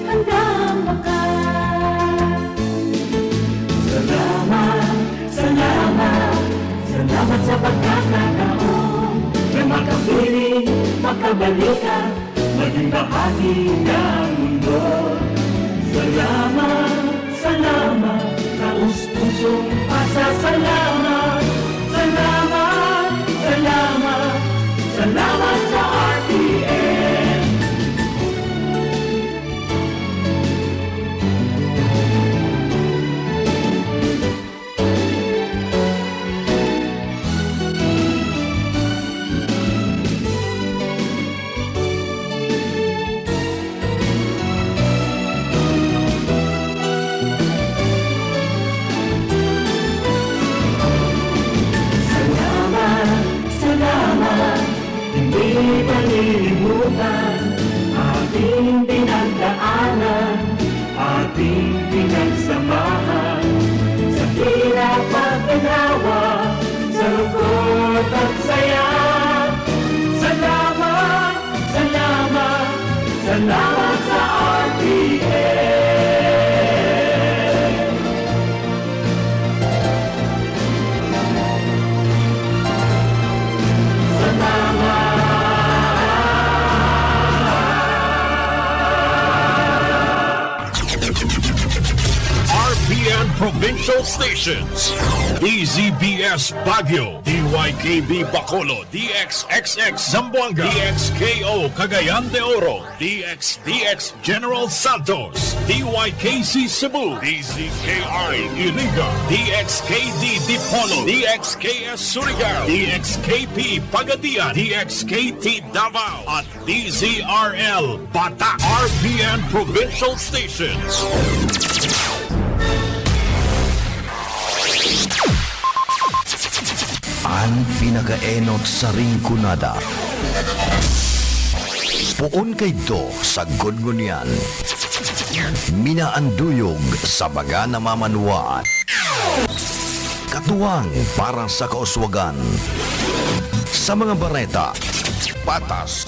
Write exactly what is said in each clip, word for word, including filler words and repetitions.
Handang maka. Salamat, salamat, salamat sa pagkakataon na makapiling, makabalikan, maging bahagi ng mundo. Salamat, salamat, taos-pusong pasasalamat. Salamat, salamat, salamat sa R T N. Salamat, salamat, hindi malilimutan ating pinagdaanan, ating pinagsamahan, sa hirap at ginhawa, sa lungkot at saya. Salamat, salamat, salamat sa R T N. R P N Provincial Stations, D Z B S Baguio, D Y K B Bacolod, D X X X Zamboanga, D X K O Cagayan de Oro, D X D X General Santos, D Y K C Cebu, D Z K I Iriga, D X K D Dipolog, D X K S Surigao, D X K P Pagadian, D X K T Davao, at D Z R L Bata, R P N Provincial Stations. An pinakaenot sa Rinconada. Poon kaidto sagkod ngunyan. Minaanduyog sa mga namamanwaan. Katuwang para sa kauswagan. Sa mga bareta, patas.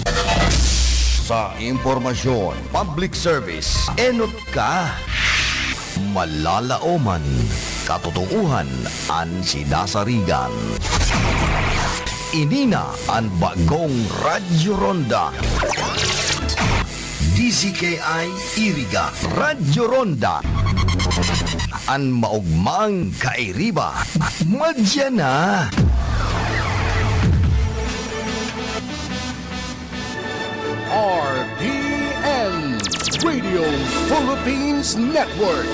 Sa impormasyon, public service, enot ka. Malalaoman, katotoohan an sinasarigan. Ini na an bagong Radyo Ronda. D Z K I Iriga, Radyo Ronda. An maogmang kairiba, madya na. R P N, Radio Philippines Network,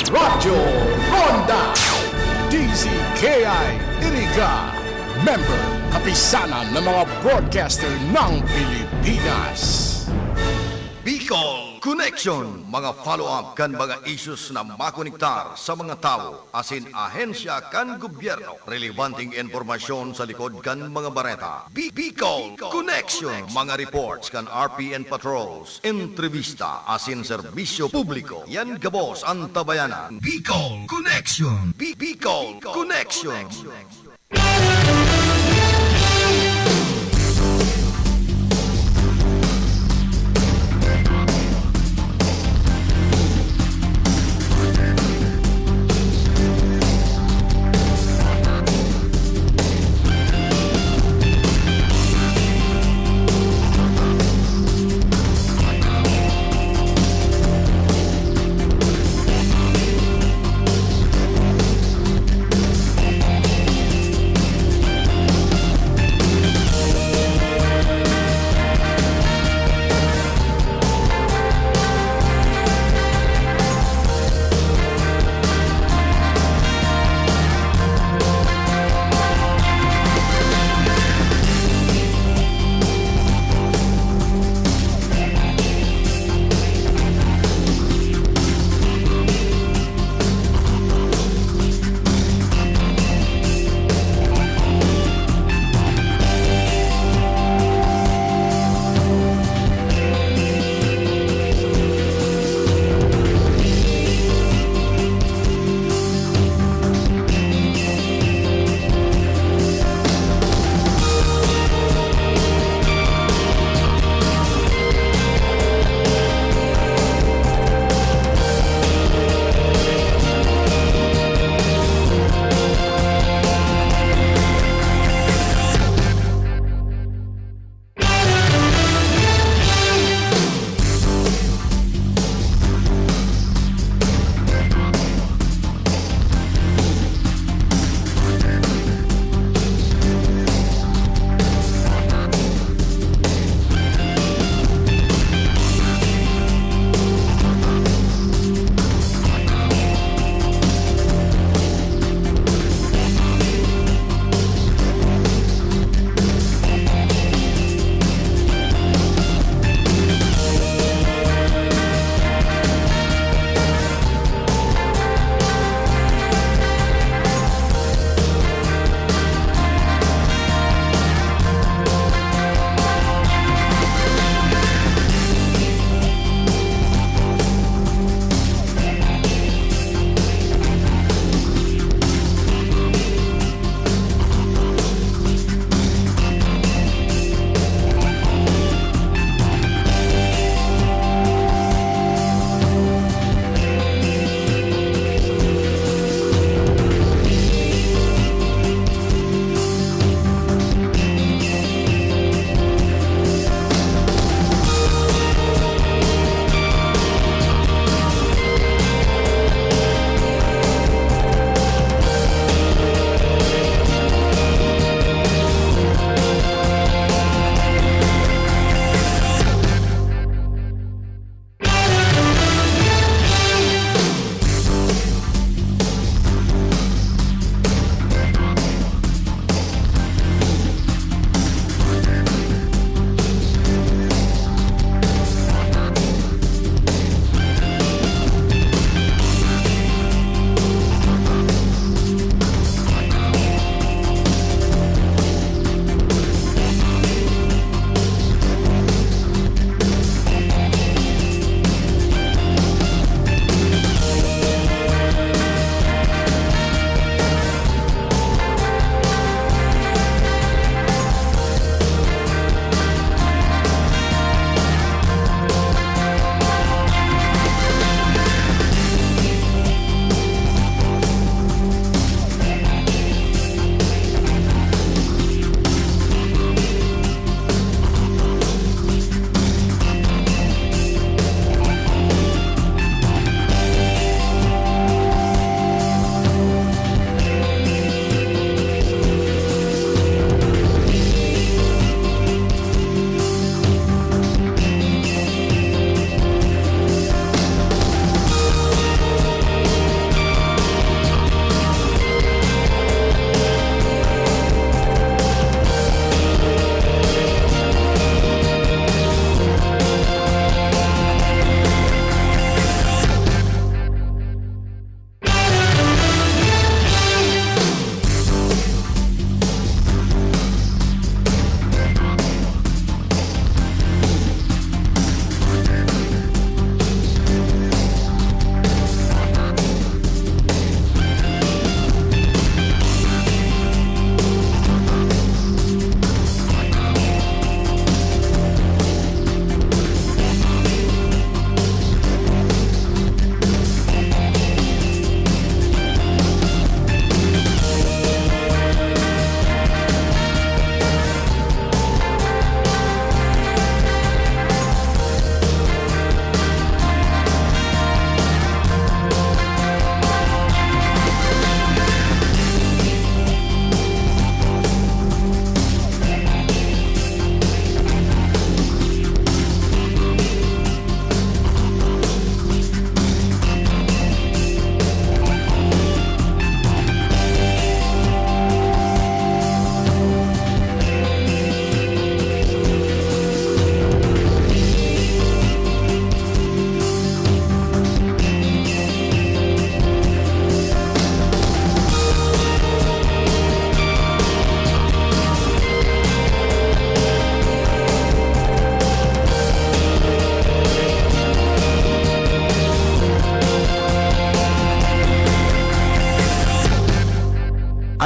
Radyo Ronda, D Z K I Iriga, member, kapisanan ng mga broadcaster ng Pilipinas. Bicol Connection, mga follow-up kan mga issues na makonektar sa mga tawo asin ahensya kan gobyerno. Relebanteng impormasyon sa likod kan mga bareta. Bi-, Bicol Connection, mga reports kan R P N patrols, entrevista asin serbisyo publiko. Yan gabos an tabayanan. Bicol Connection. Bi-, Bicol Connection.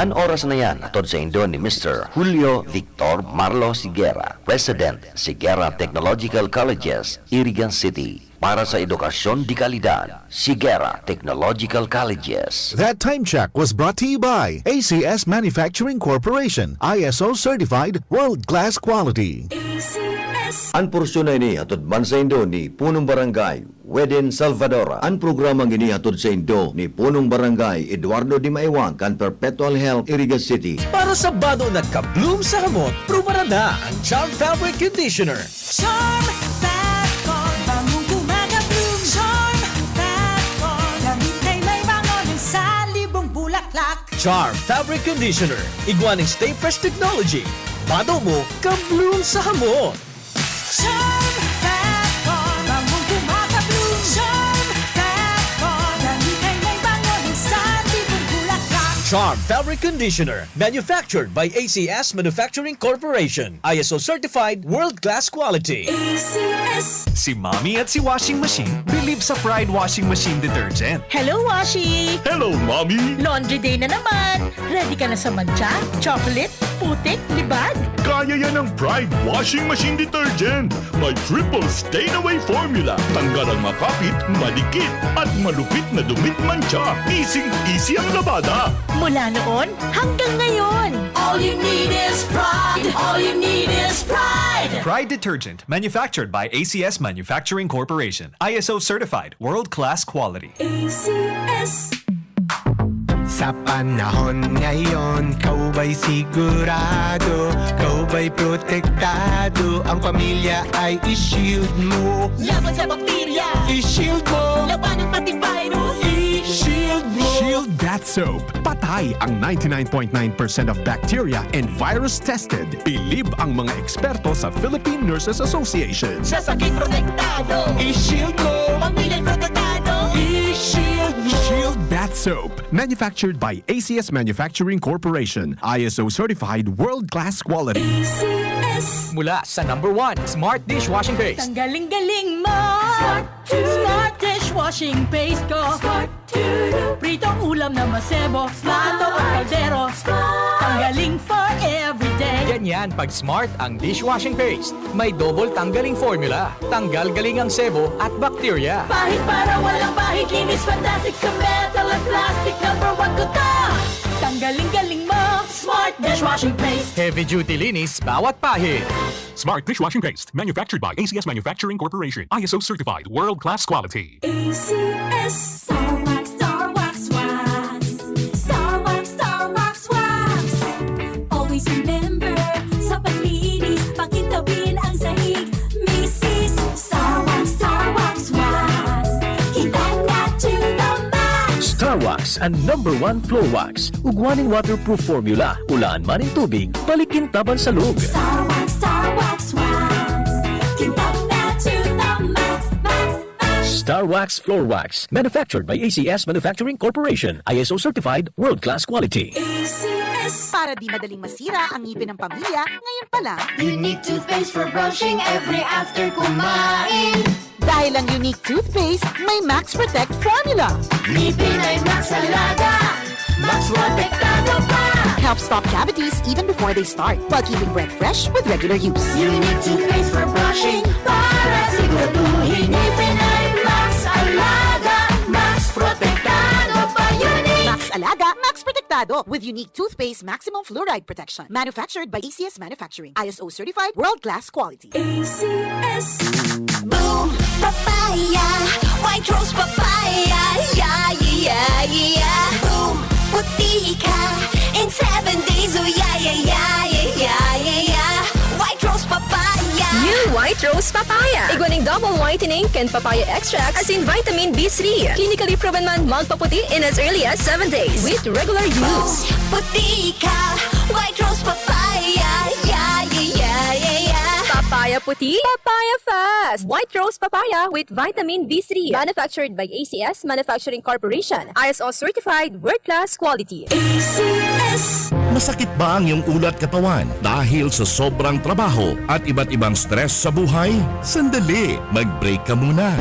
An oras na yan, hatod saindo ni Mister Julio Victor Marlo Sigera, President, Sigera Technological Colleges, Irigan City, para sa edukasyon de kalidad. Sigera Technological Colleges. That time check was brought to you by A C S Manufacturing Corporation, I S O certified, world-class quality. A C S. An porsyon na ini hatod man saindo ni Punong Barangay Weden Salvadora. An programang ini hatod saindo ni Punong Barangay Eduardo Dimaiwang kan Perpetual Health, Iriga City. Para sa bado na ka-bloom sa hamot, prubaran na ang Charm Fabric Conditioner. Charm Fat Con, bangong gumagabloom. Charm Fat Con, gamit na may bango ng salibong bulaklak. Charm Fabric Conditioner, igwa nin Stay Fresh Technology. Bado mo, ka-bloom sa hamot. Charm Fat Con, bangong gumagabloom. Charm Fat Con, gamit na may bango ng salibong bulaklak. Charm Fabric Conditioner, manufactured by A C S Manufacturing Corporation. I S O certified, world-class quality. A C S. Si Mommy at si Washing Machine believe sa Pride Washing Machine Detergent. Hello, Washi! Hello, Mommy! Laundry day na naman! Ready ka na sa mantsa, chocolate, putik, libag? Kaya yan ng Pride Washing Machine Detergent. May triple stain away formula. Tanggal ang makapit, madikit, at malupit na dumit mantsa. Easy-easy ang labada. Mula noon hanggang ngayon. All you need is Pride. All you need is Pride. Pride Detergent, manufactured by A C S Manufacturing Corporation. I S O certified, world-class quality. A C S. Sa panahon ngayon, ikaw ba'y sigurado? Ikaw ba'y protektado? Ang pamilya ay i-shield mo. Laban sa bakterya. I-shield mo. Labanan pati virus. I-shield mo. Shield Bath Soap. Patay ang ninety-nine point nine percent of bacteria and virus tested. Bilib ang mga eksperto sa Philippine Nurses Association. Sa sakit protektado. I-shield mo. Pamilya protektado. I-shield mo. Shield Bath Soap. Manufactured by A C S Manufacturing Corporation. I S O certified, world-class quality. A C S. Mula sa number one, Smart Dishwashing Paste. Ang galing-galing mo! Smart! Smart dishwashing paste ko! Smart! Pritong ulam na masebo, plato o kaldero. Tanggaling for everyday. Ganyan pag Smart ang dishwashing paste. May double tanggaling formula. Tanggal galing ang sebo at bakterya. Pahid para walang pahid, linis fantastic sa metal at plastic. Number one ko to. Tanggaling galing mo, Smart dishwashing paste. Heavy duty linis bawat pahid. Smart dishwashing paste, manufactured by A C S Manufacturing Corporation, I S O certified, world-class quality. A C S. Star Wax, Star Wax, Wax. Star Wax, Star Wax, Wax. Always remember, sa paglinis, pakintabin ang sahig. Misis, Star Wax, Star Wax, Wax. Kintab na to the max. Star Wax, an number one floor wax. Ugwa nin waterproof formula. Ulaan man nin tubig, balik kintaban sa log. Star Wax, Star Wax, Wax. Kintab na to the max, max, max. Star Wax Floor Wax, manufactured by A C S Manufacturing Corporation, I S O certified, world-class quality. A C S. Para di madaling masira ang ngipin ng pamilya, ngayon pa lang. Unique toothpaste for brushing every after kumain. Dahil ang Unique Toothpaste may Max Protect Formula. Ngipin ay Max Alaga, Max Protektado pa. Help stop cavities even before they start, while keeping breath fresh with regular use. Unique Toothpaste for brushing para siguraduhin ngipin ay Max Alaga, Max Protektado pa. Unique! Max Alaga, Max Protektado with Unique Toothpaste Maximum Fluoride Protection. Manufactured by A C S Manufacturing. I S O certified, world-class quality. A C S. Boom Papaya, White Rose Papaya, yeah, yeah, yeah, yeah. Boom, puti ka in seven days, oh yeah, yeah, yeah, yeah, yeah, yeah, yeah. White Rose Papaya. New White Rose Papaya. Igwa ning double whitening kan papaya extract, asin vitamin B three. Clinically proven man magpaputi in as early as seven days with regular use. Puti ka, White Rose Papaya. Yeah, yeah, yeah, yeah, yeah. Papaya puti, papaya fast. White Rose Papaya with vitamin B three. Manufactured by A C S Manufacturing Corporation. I S O certified, world-class quality. A C S. Masakit ba ang iyong ulo at katawan dahil sa sobrang trabaho at iba't ibang stress sa buhay? Sandali, mag-break ka muna.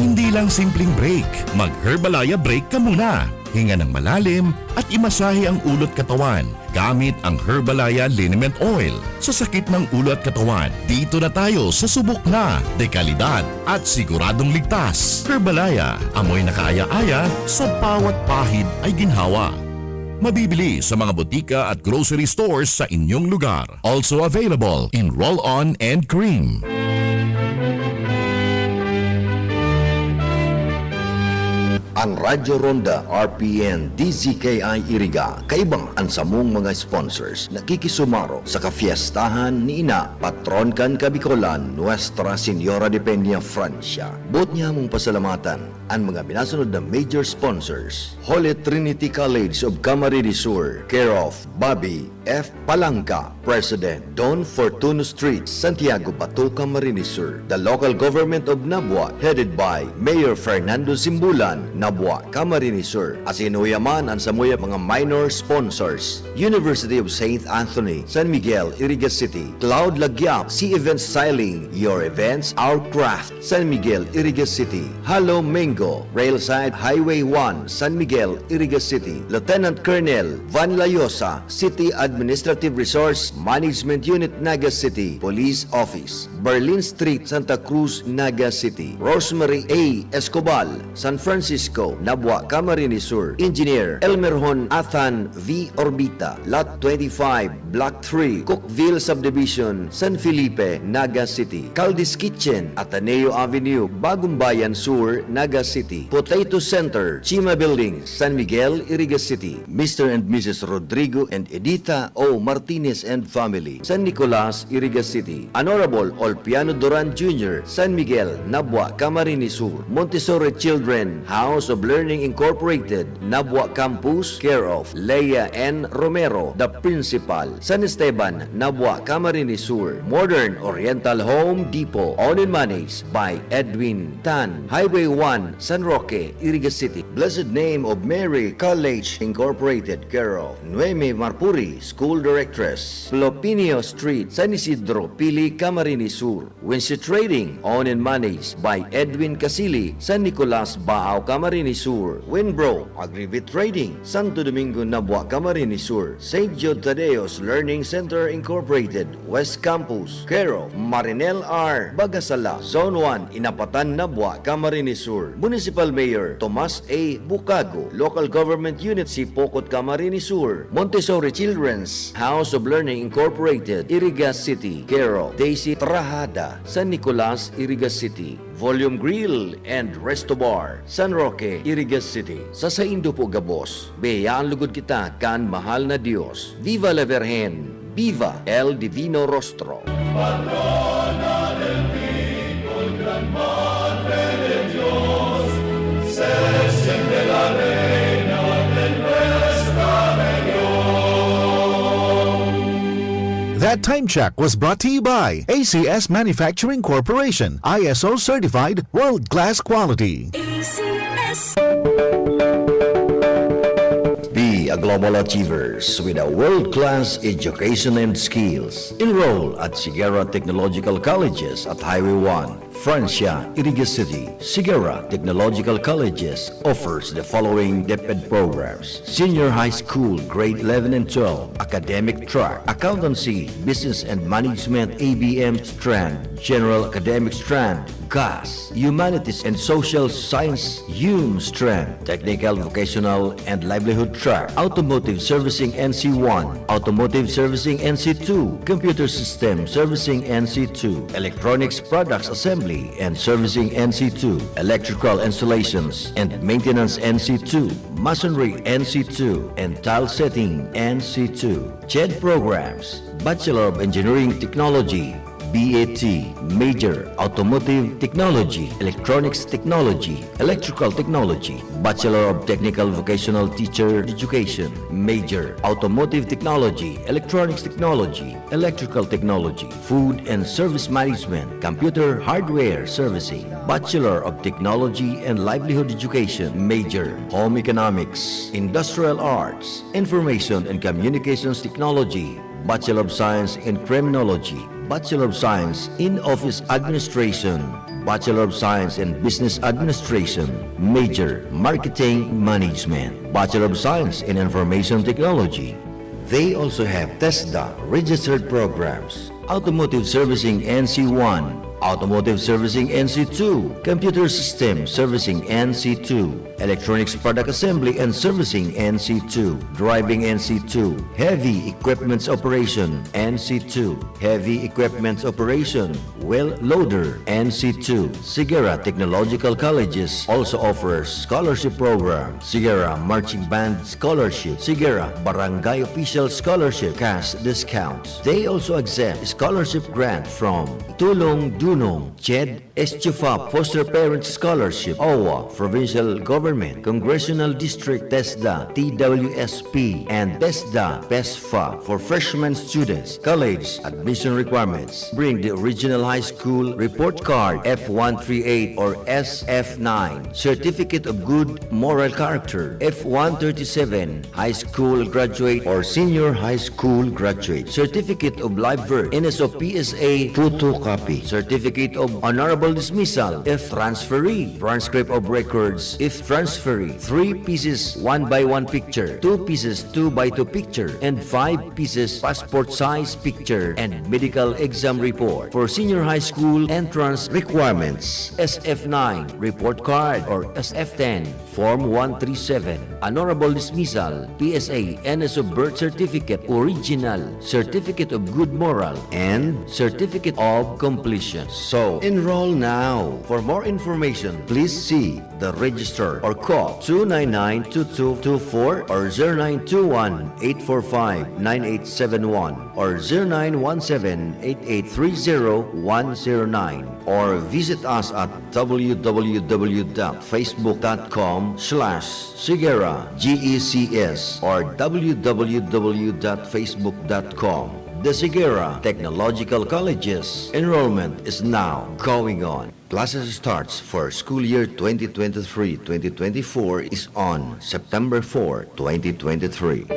Hindi lang simpleng break, mag-Herbalaya break ka muna. Hinga ng malalim at imasahe ang ulo't katawan gamit ang Herbalaya Liniment Oil. Sa sakit ng ulo at katawan, dito na tayo sa subok na dekalidad at siguradong ligtas. Herbalaya, amoy na kaaya-aya, sa bawat pahid ay ginhawa. Mabibili sa mga botika at grocery stores sa inyong lugar. Also available in roll-on and cream. An Radyo Ronda, R P N, D Z K I Iriga, kaiba an samong mga sponsors, nakikisumaro sa kafiestahan ni Ina, patron kan Kabikolan, Nuestra Señora de Peña, Francia. Boot niya mong pasalamatan an mga minasunod na major sponsors: Holy Trinity College of Camarines Sur, care of Bobby F. Palangka, President, Don Fortuno Street, Santiago, Bato, Camarines Sur. The local government of Nabua, headed by Mayor Fernando Simbulan, Nabua, Camarines Sur. Asin uya man an samuyang mga minor sponsors: University of Saint Anthony, San Miguel, Iriga City, Cloud Lagyap, Sea Event Styling, your events, our craft, San Miguel, Iriga City, Halo Mango, Railside Highway one, San Miguel, Iriga City, Lieutenant Colonel Van Layosa, City Administrative Resource Management Unit, Naga City, Police Office, Berlin Street, Santa Cruz, Naga City, Rosemary A. Escobal, San Francisco, Nabua, Camarines Sur, Engineer Elmerhon Athan V. Orbita, Lot twenty-five, Block three, Cookville Subdivision, San Felipe, Naga City, Caldi's Kitchen, Ateneo Avenue, Bagumbayan Sur, Naga City, Potato Center, Chima Building, San Miguel, Iriga City, Mister and Missus Rodrigo and Edita O. Martinez and family, San Nicolas, Iriga City, Honorable Olpiano Duran Junior, San Miguel, Nabua, Camarines Sur, Montessori Children, House of Learning Incorporated, Nabua Campus, care of Lea N. Romero, the principal, San Esteban, Nabua, Camarines Sur, Modern Oriental Home Depot, owned and managed by Edwin Tan, Highway one, San Roque, Iriga City. Blessed Name of Mary College Incorporated, care of Noemi Marpuri, School Directress, Lopinio Street, San Isidro, Pili, Camarines Sur. Winsi Trading, owned and managed by Edwin Casili, San Nicolas, Baao, Camarines Sur. Winbro, Agribit Trading, Santo Domingo, Nabua, Camarines Sur. Saint Jude Tadeo's Learning Center Incorporated, West Campus, care of Marinel R. Bagasala, Zone one, Inapatan, Nabua, Camarines Sur. Municipal Mayor Tomas A. Bucago, Local Government Unit Sipocot, Camarines Sur. Montessori Children's House of Learning Incorporated, Iriga City, care of Daisy Trahada, San Nicolas, Iriga City. Volume Grill and Resto Bar, San Roque, Iriga City. Sa saindo po gabos, biyayaan logod kita kan mahal na Dios. Viva la Virgen! Viva el Divino Rostro! Patrona del people, Gran Madre de Dios, se siente la reina de nuestra región. That time check was brought to you by A C S Manufacturing Corporation, I S O certified, world-class quality. A C S. Be a global achievers with a world-class education and skills. Enroll at Sigara Technological Colleges at Highway one, Francia, Iriga City. Sigara Technological Colleges offers the following DepEd programs: Senior High School, Grade eleven and twelve, Academic Track, Accountancy, Business and Management, A B M strand, General Academic strand, GAS, Humanities and Social Science, HUM strand, Technical, Vocational and Livelihood Track, Automotive Servicing N C one, Automotive Servicing N C two, Computer System Servicing N C two, Electronics Products Assembly and Servicing N C two, Electrical Installations and Maintenance N C two, Masonry N C two, and Tile Setting N C two. CHED programs: Bachelor of Engineering Technology, B A T, major, Automotive Technology, Electronics Technology, Electrical Technology, Bachelor of Technical Vocational Teacher Education, major, Automotive Technology, Electronics Technology, Electrical Technology, Food and Service Management, Computer Hardware Servicing, Bachelor of Technology and Livelihood Education, major, Home Economics, Industrial Arts, Information and Communications Technology, Bachelor of Science in Criminology, Bachelor of Science in Office Administration, Bachelor of Science in Business Administration, major, Marketing Management, Bachelor of Science in Information Technology. They also have TESDA registered programs, Automotive Servicing N C one, Automotive Servicing N C two, Computer System Servicing N C two, Electronics Product Assembly and Servicing N C two, Driving N C two, Heavy Equipments Operation N C two, Heavy Equipments Operation, Wheel Loader N C two. Sigara Technological Colleges also offers scholarship program, Sigara Marching Band Scholarship, Sigara Barangay Official Scholarship, cash discounts. They also accept scholarship grant from Tulong Dunong, CHED, Estufa Foster Parent Scholarship, OWWA, Provincial Government, Congressional District, TESDA, T W S P, and TESDA, PESFA for freshman students. College admission requirements. Bring the original high school report card F one three eight or S F nine, Certificate of Good Moral Character F one thirty-seven, high school graduate or senior high school graduate, certificate of live birth, N S O P S A photocopy, certificate of honorable dismissal if transferee, transcript of records if transferee, three pieces one by one picture, two pieces two by two picture, and five pieces passport size picture, and medical exam report. For senior high school entrance requirements, S F nine report card or S F ten, Form one three seven, honorable dismissal, P S A, N S O birth certificate, original, certificate of good moral, and certificate of completion. So, enroll now. For more information, please see the register or call two nine nine two two two four or zero nine two one eight four five nine eight seven one or zero nine one seven eight eight three zero one zero nine, or visit us at w w w dot facebook dot com slash sigera G E C S or w w w dot facebook dot com. The Sigera Technological Colleges enrollment is now going on. Classes starts for school year twenty twenty-three twenty twenty-four is on September four, twenty twenty-three.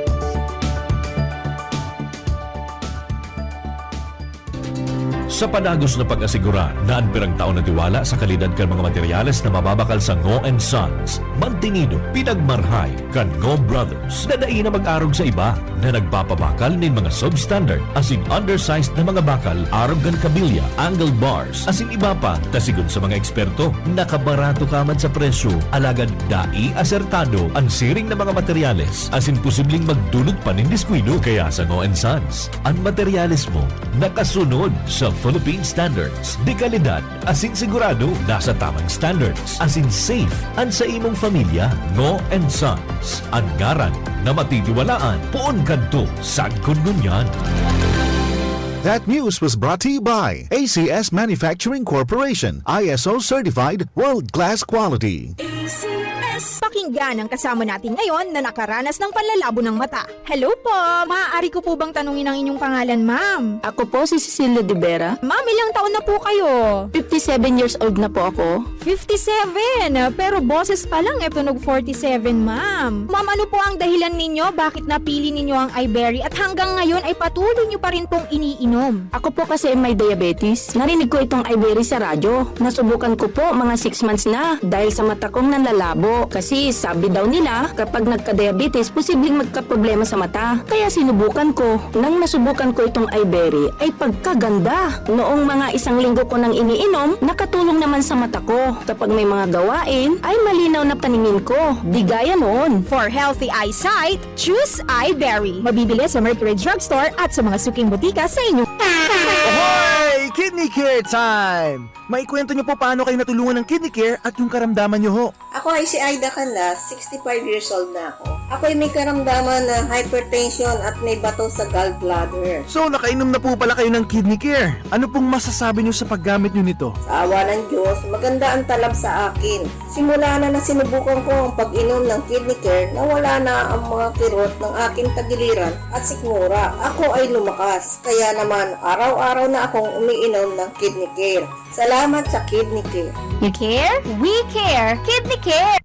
Sa padagos na pag-asigurar na an pirang tao na tiwala sa kalidad kan mga materyales na mababakal sa Ngo and Sons, mantinido, pinagmarhay kan Ngo Brothers na dai na mag-arog sa iba na nagpapabakal nin mga substandard asin undersized na mga bakal arog kan kabilya, angle bars, asin iba pa, ta sigon sa mga eksperto, nakabarato ka man sa presyo, alagad dai asertado an siring na mga materyales asin posibleng magdulot pa nin diskuido. Kaya sa Ngo and Sons, an materyales mo nakasunod sa Philippine Standards de kalidad asin sigurado nasa tamang standards asin safe an sa imong pamilya. Ngo and Sons, an ngaran na matitiwalaan poon kadto sagkod ngunyan. That news was brought to you by A C S Manufacturing Corporation, I S O certified, world-class quality. A C S. Pakinggan ang kasama natin ngayon na nakaranas ng panlalabo ng mata. Hello po! Maaari ko po bang tanungin ang inyong pangalan, ma'am? Ako po si Cecilia de Vera. Ma'am, ilang taon na po kayo? Fifty-seven years old na po ako. Fifty-seven? Pero boses pa lang, eh, tunog forty-seven, ma'am. Ma'am, ano po ang dahilan ninyo? Bakit napili ninyo ang iBerry? At hanggang ngayon ay patuloy nyo pa rin pong iniinom? Ako po kasi may diabetes. Narinig ko itong iBerry sa radyo. Nasubukan ko po, mga six months na. Dahil sa mata kong nanlalabo. Kasi sabi daw nila, kapag nagka-diabetes, posibleng magkaproblema sa mata. Kaya sinubukan ko. Nang nasubukan ko itong iBerry, ay pagkaganda! Noong mga isang linggo ko nang iniinom, nakatulong naman sa mata ko. Kapag may mga gawain, ay malinaw na paningin ko. Di gaya noon. For healthy eyesight, choose iBerry. Mabibili sa Mercury Drugstore at sa mga suking botika sa inyo. Hoy! Kidney Care time! Maikwento niyo po paano kayo natulungan ng Kidney Care at yung karamdaman niyo ho. Ako ay si Aida Canlas, sixty-five years old na ako. Ako ay may karamdaman na hypertension at may bato sa gallbladder. So, nakainom na po pala kayo ng Kidney Care. Ano pong masasabi niyo sa paggamit niyo nito? Sa awa ng Diyos, maganda ang talab sa akin. Simula na nasinubukan ko ang pag-inom ng Kidney Care, nawala na ang mga kirot ng aking tagiliran at sikmura. Ako ay lumakas. Kaya naman, araw-araw na akong umiinom ng Kidney Care. Salamat sa Kidney Care. You care? We care! Kidney Care!